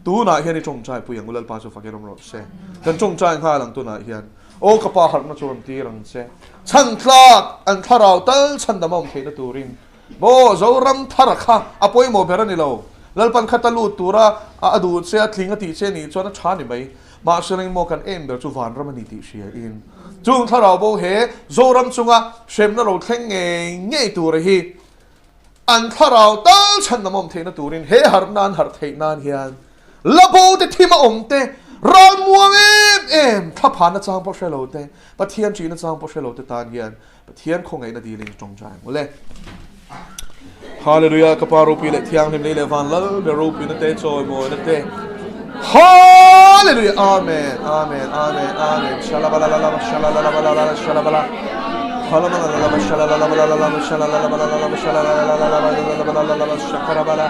tunah hian i tawngtai pui ang u Lalpa chu fak erawm rawh se. Kan tawngtai nghal ang tunah hian. Aw ka pa harhna chu rawn tir ang che. Chhan tlak an thlarau tal chhandam a awm theihna turin Maw Zoram thar kha a pawimawh ber a ni lo. Lalpan kha ta lut tura a duh che a tling a tih che nih chuan a tha ni mai. Mahse reng maw kan em ber chu vanram a ni tih hria in chung thlarau bo he Zoram chunga hremna lo thleng ngei ngei tura hi an thlarau tal chhan lam awm theihna turin he harhna an harh theih nan hian la bo te thim a awm te ral muang em em thlaphana chang pawh hre lo te Pathian ṭihna chang pawh hre lo te tan hian Pathian khawngaihna dilin tawngtai ang ule. Hallelujah ka pa ropui leh thianghlim lei leh van lal ber ropuina te chawimawina te Hallelujah Amen Amen Amen Amen Shalabalalalaba shalalabalala shalabala Halamalalaba shalalalabalalaba shalalalabalalaba shalalalabalalabalala shakarabala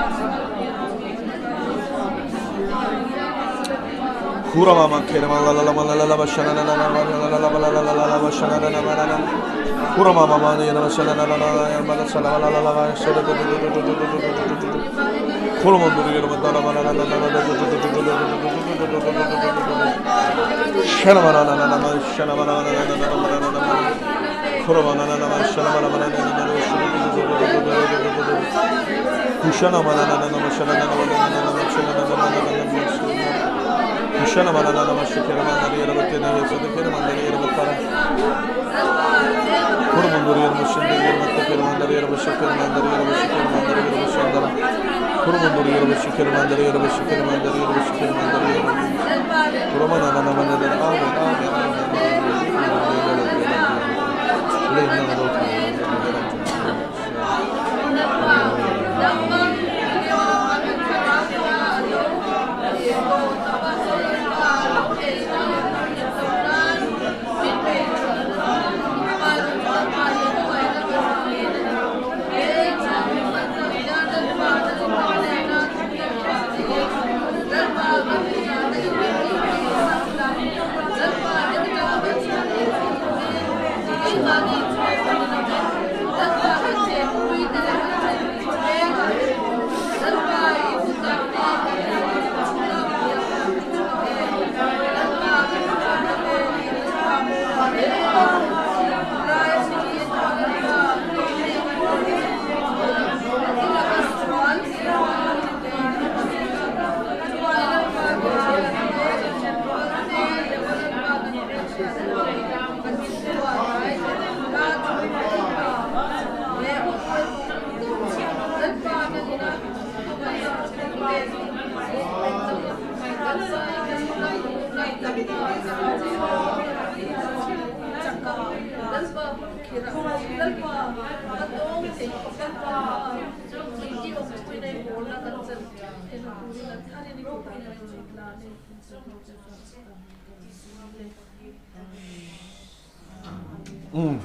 Umm.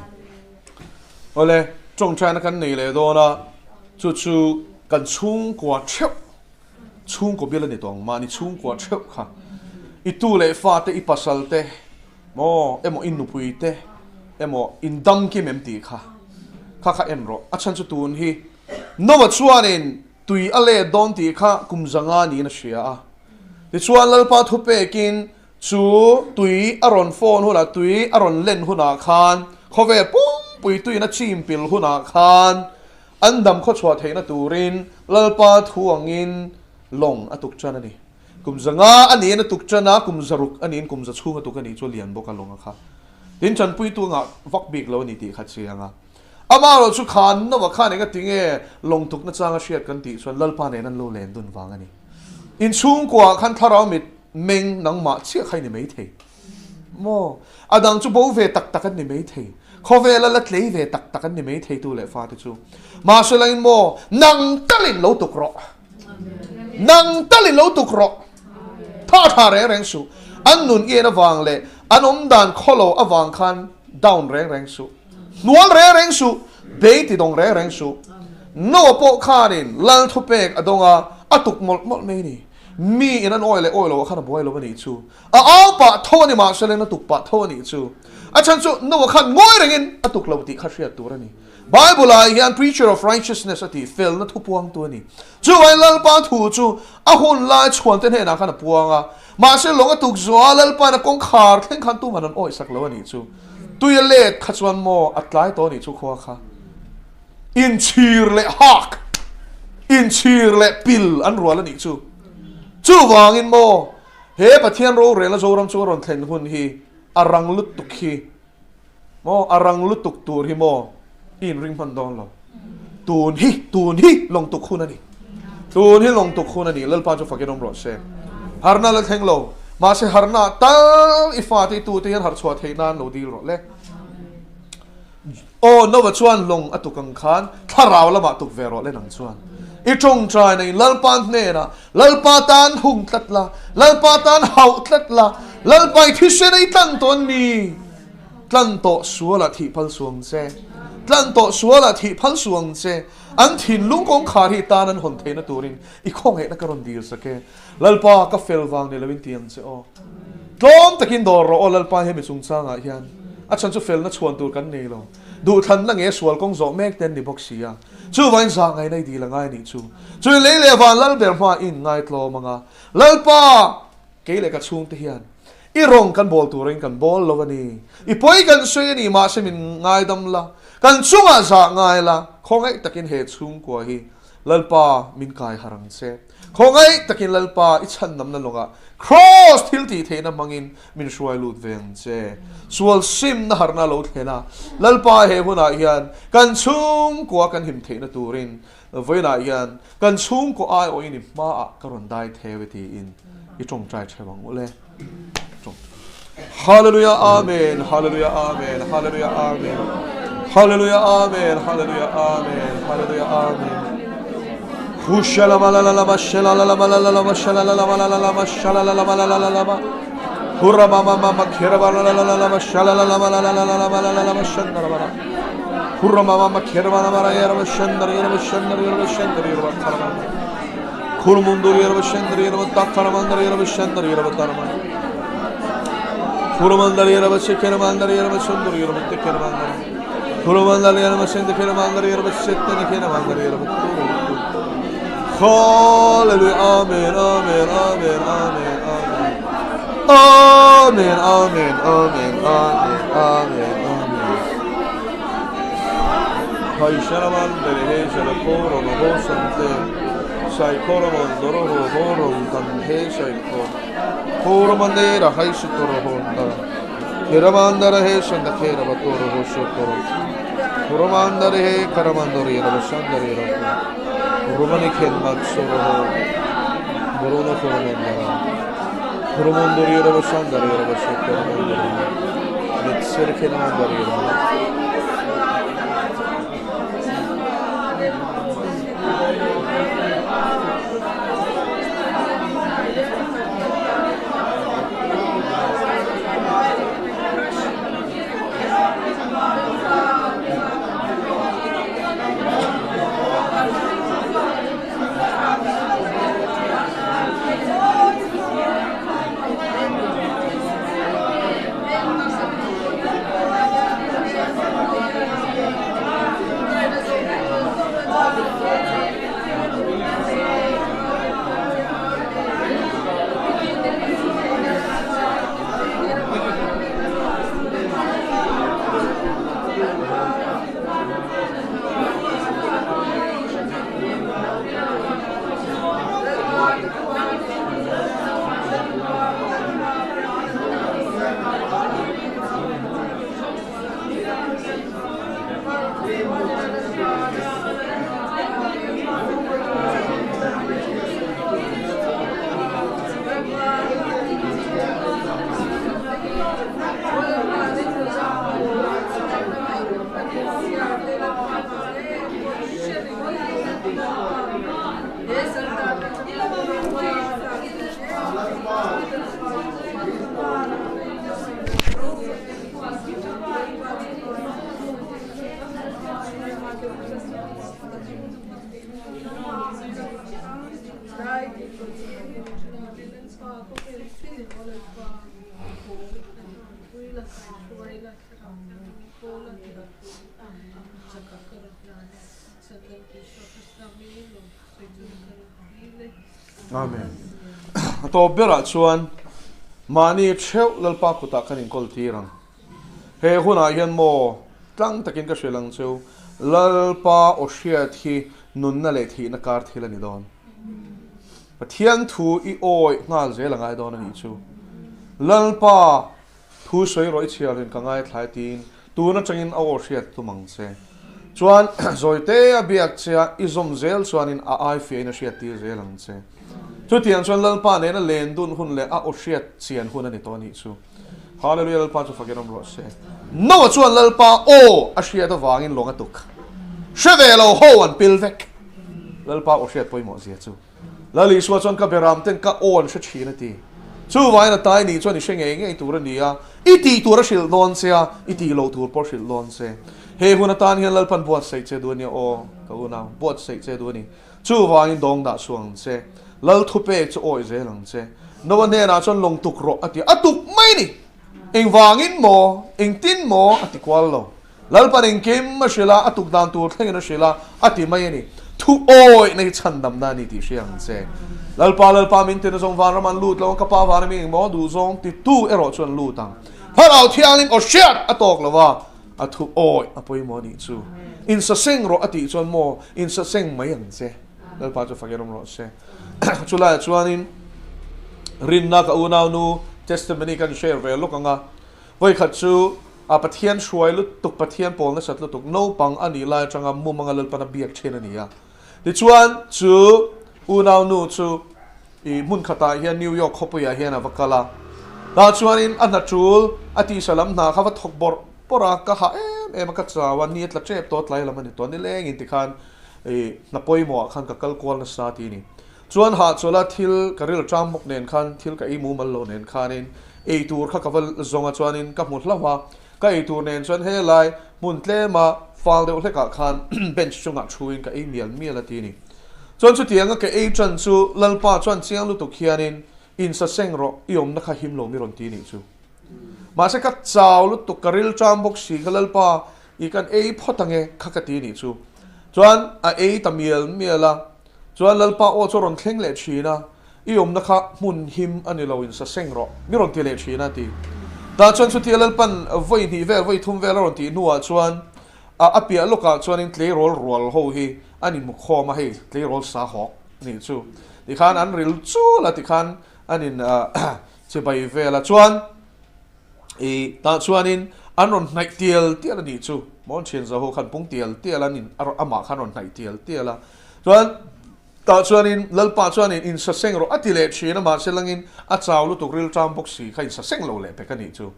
Awle, tawngtaina kan nei leh dawn a, chu chu kan chhungkua theuh, chhungkaw bial a ni tawng, mahni chhungkua theuh kha i tu leh fate, i pasal te maw emaw i nupui te emaw in dam kim em tih kha kha kha en rawh. A chhan chu tun hi Noah chuanin Tui a let dawn tih kha kum zanga niin a hria a. Tichuan Lalpa thupekin chu tui a rawn fawn hunah, tui a rawn len hunah khan, khawvel pumpui tuiin a chim pil hunah khan an dam khawchhuah theihna turin Lalpa thu angin lawng a tuk tan a ni. Kum zanga a niin a tuk tan a, kum zaruk a niin kum za chhung a tuk a nih chu a lian bawk a lawng a kha. Tin, tanpuitu a ngah vak bik lo a ni tih kha chiang a. Amaherawh chu khan Noah khan enga tinge lawngtukna changa hriat kan tih chuan Lalpa nen an lo len dun vang a ni. Inchhungkuaah khan thlarau mit meng nangmah chiah kha i ni maithei maw? A dang chu bo ve tak tak an ni maithei. Khawvela la tlei ve tak tak an ni maithei tu leh fate chu. Mahse langin maw nang talin lo tuk rawh. Nang talin lo tuk rawh. Tha tha reng reng suh. An nun i en avang leh an awmdan khawlo avang khan down reng reng suh. Hnual reng reng suh, bei ti dawng reng reng suh. Noah pawh khanin lal thupek a dawng a, a tuk mawlh mawlh mai a ni. Mi in an awi leh awi loh khan a buai lo a nih chu. A au pah tho a ni mahse leng a tuk pah tho a nih chu. A chhan chu Noah khan ngawi rengin a tuk lo tih kha hriat tur a ni. Bible ah hian preacher of righteousness a tih felna thu puangtu a ni. Chuvangin Lalpa thu chu a hun lai chhuante hnenah khan a puang a. Mahse lawng a tuk zuah a Lalpain a kawngkhar thleng khan tuman an awisak lo a nih chu. Tui a let kha chuan maw a tlai tawh a nih chu khua kha. Inchhir leh hak, inchhir leh pil an rual a nih chu. Chuvangin maw he Pathian rorelna Zoram chu a rawn thlen hun hi a rang lutuk hi maw a rang lutuk tur hi maw i inring hman dawn lo. Tun hi, tun hi lawngtuk hun a ni. Tun hi lawngtuk hun a ni. Lalpa chu fakin awm rawh se. Harna la thleng lo. Mahse harna ah tal i fate i tute hian harh chhuah theih nan lo dil rawh le. Aw, Nova chuan lawng a tuk ang khan thlarau lamah tuk ve rawh le nang chuan. I tawngtai na in Lalpa hnenah, Lalpa tan hung tlat la, Lalpa tan hauh tlat la, Lalpa i thisen a i tlan tawh an ni. Tlan tawh sualah thih phal suang che. Tlan tawh sualah thih phal suang che. An thinlung kawngkhar hi tan an hawn theihna turin i khawngaihna ka rawn dil sak e. Lalpa, ka fel vang ni loin ti ang che aw. Tlawm takin dawr rawh aw Lalpa hemi chungchangah hian. A chhan chu felna chhuan tur kan nei lo. Duhthlanna nge sual kawng zawh mek te an ni bawk si a. Chuvangin zah ngaina i dil a ngai a nih chu. Chuin lei leh van lal ber hma i inngaitlawm ang a. Lalpa! Kei leh ka chhungte hian i rawng kan bawl turin kan bawl lo a ni. I pawi kan sawi a ni, mahse min ngaidam la, kan chungah zah ngai la, khawngaih takin he chhungkua hi Lalpa min kai harh ang che. Khawngaih takin Lalpa i chhandamna lawngah Kraws thil tih theihna hmangin min hruai lut ve ang che. Sual simna harhna lo thlen a, Lalpa he hunah hian kan chhungkua kan him theihna turin vawiinah hian Kan chhungkaw aiawhin i hmaah ka rawn dai theu e tiin i tawngtai theu ang u le. Hallelujah Amen Hallelujah Amen Hallelujah Amen Hallelujah Amen Hallelujah Amen Hallelujah Amen Hallelujah Amen Amen Amen Amen Amen Amen Amen Amen Amen Amen Amen Amen. A tawp berah chuan mahni theuh Lalpa kutah kan inkawl tir ang. He hunah hian maw tlang takin ka hrilh ang cheu, Lalpa aw hriat hi nunna leh thihna kar thil a ni dawn. Pathian thu i awih nghal zel a ngai dawn a nih chu. Lalpa thu sawi rawh i chhiar rin ka ngaithlai tiin tun atangin a aw hriat tum ang che. Chuan zawite a biak che a i zawm zel chuanin a ai fiahin a hriat tir zel ang che. Chutiang chuan Lalpa nena len dun hun leh a aw hriat chian hun a ni tawh a nih chu. Hallelujah Lalpa chu fakin awm rawh se. Noah chuan Lalpa aw a hriat avangin lawng a tuk. Hre ve lo ho an pil vek. Lalpa aw hriat pawimawh zia chu. Lal Isua chuan ka beram ten ka aw an hre thin a ti. Chuvangin a tai nih chuan i hre ngei ngei tur a ni a, i tih tur a hrilh dawn che a, i tih loh tur pawh a hrilh dawn che. He hun atan hian Lalpan buatsaih che duh a nia aw, ka unau, buatsaih che duh a ni. Chuvangin dawng dah suh ang che. Lal thupek chu awih zel ang che. Noah hnenah chuan lawng tuk rawh a ti a. A tuk mai ni! Engvangin maw? Engtin maw? A ti kual lo. Lalpan engkim a hrilh a, a tuk dan tur thlengin a hrilh a, a ti mai a ni. Thu awihna hi chhandamna a ni tih hria ang che. Lalpa, Lalpa min tina zawng vanram an lut lo ang, ka pa vana mi engmaw duh zawng titu erawh chu an lut ang. Thlarau Thianghlim aw hriat a tawk lo a, a thu awih a pawimawh a nih chu. Insaseng rawh a tih chuan maw insaseng mai ang che. Lalpa chu fak i rawm rawh se. Chulaiah chuanin rinna ka unaunu testimony kan share ve lawk ang a. Vawikhat chu a Pathian hruai lutuk, Pathian pawl nasat lutuk naupang a nih lai atanga mumanga Lalpana biak thin a ni a. Tichuan chu unaunu chu i hmun khatah hian New York khawpuiah hian a va kal a. Tah chuanin a hna tul a tisa lam hna kha va thawk bawrh bawrh a, ka hah em em a, ka chau a, ni a tla tep tawh tlai lam a ni tawh, nilengin tikhan i hna pawimawhah khan ka kal kual nasa ti a ni. Chuan hahchawlh a thil ka ril ṭam bawk nen khan thil ka ei mumal lo nen khanin ei tur kha ka va zawng a chuanin ka hmu hlauh a, ka ei tur nen chuan helai hmun tlema fal deuh hlekah khan bench chungah thuin ka ei mial mial a ti a ni. Chuan chutianga ka ei ṭan chu Lalpa chuan chiang lutuk hianin insaseng rawh i awmna kha him lo mi rawn ti nih chu. Mahse ka chau lutuk ka ril ṭam bawk si kha Lalpa i kan ei phawt ange kha ka ti nih chu. Chuan a ei ta mial mial a. Chuan Lalpa aw chu a rawn thleng leh thin a, I awmna kha hmun him a ni lo, insaseng rawh, mi rawn ti leh thin a, ti. Tah chuan chutia Lalpan vawi hnih vel, vawi thum vel a rawn tih hnuah chuan a a piah lawkah chuanin tleirawl rual ho hi an inhmu khawm a, hei tleirawl sa hawk nih chu tikhan an ril chul a, tikhan an in chibai vel a, chuan I tah chuanin an rawn hnaih tial tial a nih chu. Mawn thian zaho khan pung tial tial an in amah khan rawn hnaih tial tial a. Chuan tah chuanin Lalpa chuanin insaseng rawh a ti leh thin a, mahse langin a chau lutuk rilṭam bawk si kha insaseng lo leh pek a nih chu.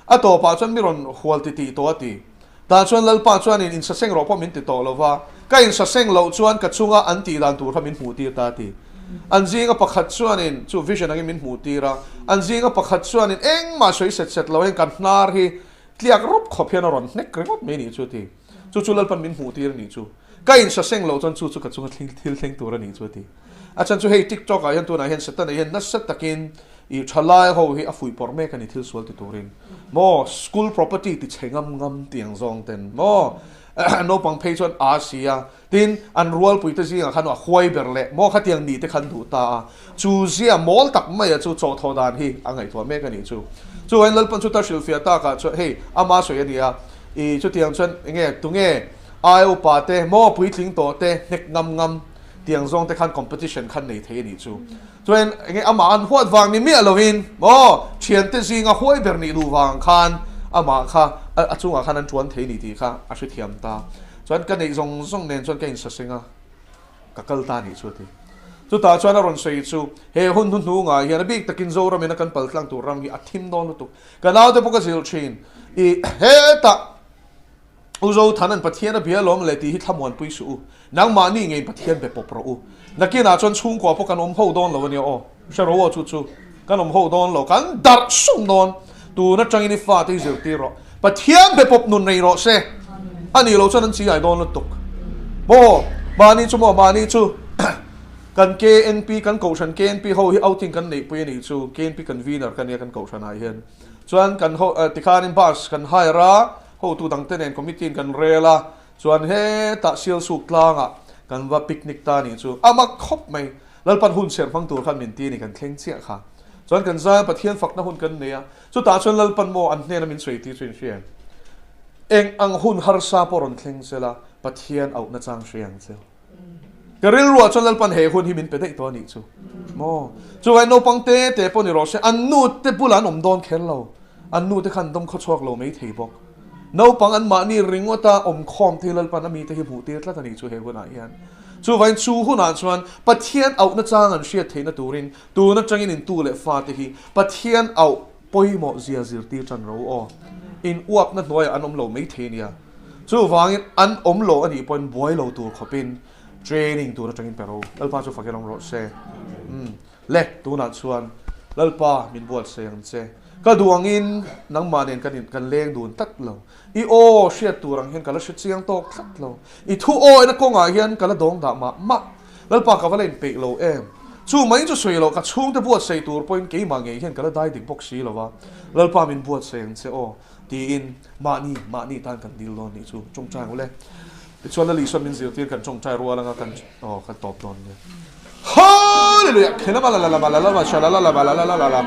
A tawpah chuan mi rawn hual ti tih tawh a ti. Tah chuan Lalpa chuanin insaseng rawh pawh min ti tawh lo va, ka insaseng loh chuan ka chunga an tih dan tur kha min hmuh tir ta a ti. An zinga pakhat chuanin chu vision angin min hmuh tir a, an zinga pakhat chuanin engmah sawi set set lo hian kan hnar hi tliak rawp khawp hian a rawn hnek ringawt mai nih chu a ti. Chu chu Lalpan min hmuh tir a nih chu. Ka insaseng loh chuan chu chu ka chunga thil thleng tur a nih chu a ti. A chhan chu hei TikTok ah hian tunah hian Satan ah hian nasa takin i thalai ho hi a fuihpawrh mek a ni thil sual ti turin maw school property ti chhe ngam ngam tiang zawng ten maw naupang phei chuan a si a tin an rualpui te zingah khan a huai ber leh maw khatiang ni te khan duh ta a chu zia mawl tak mai a chu chawhthawh dan hi a ngaihtuah mek a nih chu chuvain Lalpan chuta hrilhfiah takah chuan hei ama sawi a ni a i chutiang chuan enge tunge ai upa te maw puitling tawh te hnek ngam ngam tiang zawng te khan competition khan nei thei a nih chu. Chuan enge amah an huat vang ni miah lovin maw thiante zinga huai ber nih duh vang khan amah kha a chungah khan an tuan thei ni tih kha a hrethiam ta. Chuan ka neih zawng zawng nen chuan ka insaseng a, ka kal ta nih chu a ti. Chutah chuan a rawn sawi chu he hun hnuhnungah hian a bik takin Zoramin a kan paltlang tur ram hi a thim dawn lutuk. Ka naute pawh ka zilh thin i hetah U Zothan an Pathian a bia lawm le tih hi thlamuanpui suh u. Nangmahni ngeiin Pathian be pawp rawh u. Nakinah chuan chhungkua pawh kan awm ho dawn lo ania aw. Hre rawh u aw chu chu. Kan awm ho dawn lo. Kan darh sung dawn. Tun atangin i fate hi zirtir rawh. Pathian be pawp nun rei rawh se. A nih loh chuan an chi ai dawn lutuk. Maw mahni chu maw mahni chu kan KNP kan kohhran KNP ho hi outing kan neihpui a nih chu. KNP convener ka nia kan kohhranah hian. Chuan kan ho tikhanin bus kan hire a. Hotu dangte nen committee in kan rel a, chuan hetah Sialsuk tlangah kan va picnic ta nih chu a mak khawp mai. Lalpan hun chher hmang tur khan min ti a ni kan thleng chiah kha. Chuan kan zai a Pathian fakna hun kan nei a, chutah chuan Lalpan maw an hnena min sawi tih chu in hria em? Eng ang hun harsa pawh rawn thleng sela Pathian auhna chang hria ang che. Ka rilruah chuan Lalpan he hun hi min pe daih tawh a nih chu maw. Chuvai naupang te te pawh ni rawh se, an nu te bulah an awm dawn kher lo, an nu te khan dawm khaw chhuak lo mai thei bawk. Naupang an mahni ringawta awm khawm te hi Lalpan a mite hi hmuh tir tlat a nih chu he hunah hian. Chuvaiin chu hunah chuan Pathian auhna chang an hriat theihna turin tun atangin intu leh fate hi Pathian auh pawimawh zia zirtir tan ro aw. In uapna hnuaiah an awm lo mai thei a nia. Chuvangin an awm lo a nih pawhin buai lo tur khawpin training tur atangin pe ro. Lalpa chu fakin awm rawh se. Umm. Le, tunah chuan Lalpa min buatsaih ang che. Ka duh angin nangmah nen kan in kan leng dun tlat lo. I aw hriat tur ang hian ka la hre chiang tawk tlat lo. I thu awina kawngah hian ka la dawng dah mah mah. Lalpa ka va la inpeih lo em? Chu mai chu sawi loh, ka chhungte buatsaih tur pawhin keimah ngei hian ka la dai dik bawk si lo va. Lalpa min buatsaih ang che aw. Tiin mahni mahni tan kan dil dawn nih chu tawngtai ang ule. Tichuan Lali Isuan min zirtir kan tawngtai rual anga kan aw kan tawp dawn nia. Hallelujah! Khelamalalalamalala shalalalalalalalala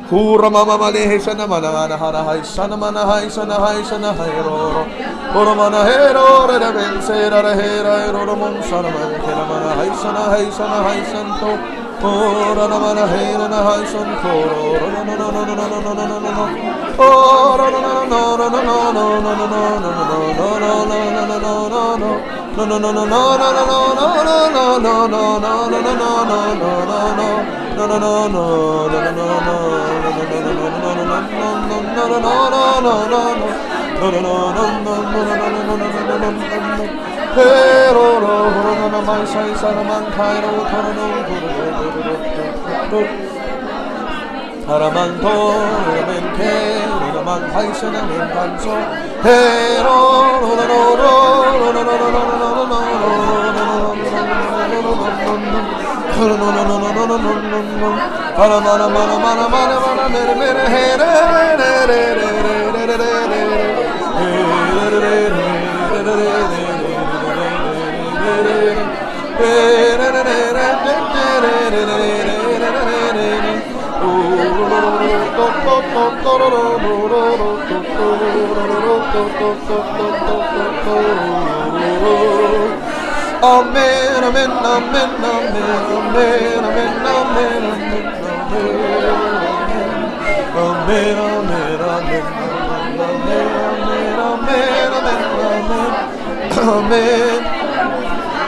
Huramamamalehesanamanahanahaisanamanahaisanahaisanahairoro Huramanaherorerabenseraraherairoramonsanamankelamanahaisanahaisanahaisanto Amen, amen, amen, amen, amen, amen, amen, amen, amen, amen, amen, amen, amen, amen, amen, amen.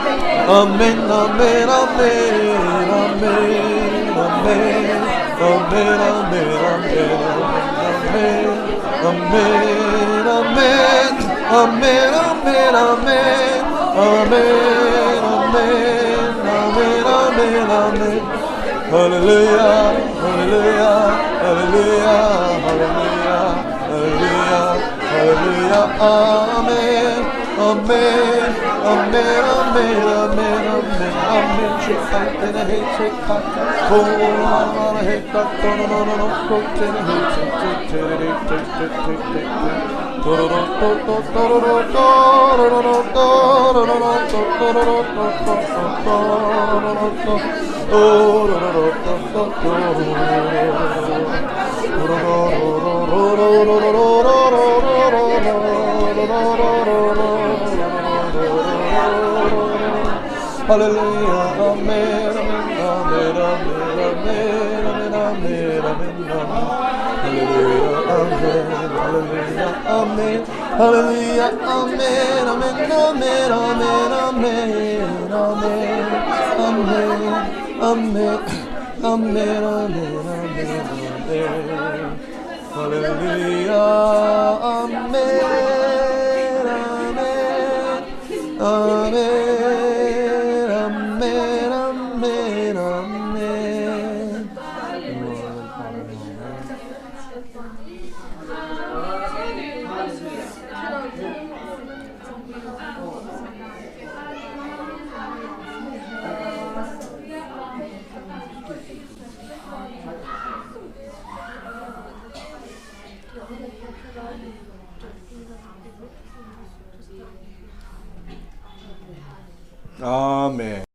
Amen, amen, amen, amen, amen, amen, amen, amen, amen, amen, amen, amen, amen, amen, amen, amen, amen, amen. Hallelujah, hallelujah, hallelujah, hallelujah, hallelujah, hallelujah, amen, amen, amen, amen, amen, amen, amen. Hallelujah, amen, amen, amen, amen, amen, amen, amen, amen, amen. Hallelujah, amen, hallelujah, amen, hallelujah, amen, amen, amen, amen, amen, amen, amen, amen, amen, amen, amen, amen. Hallelujah, amen, amen, amen, amen, amen, amen. Amen.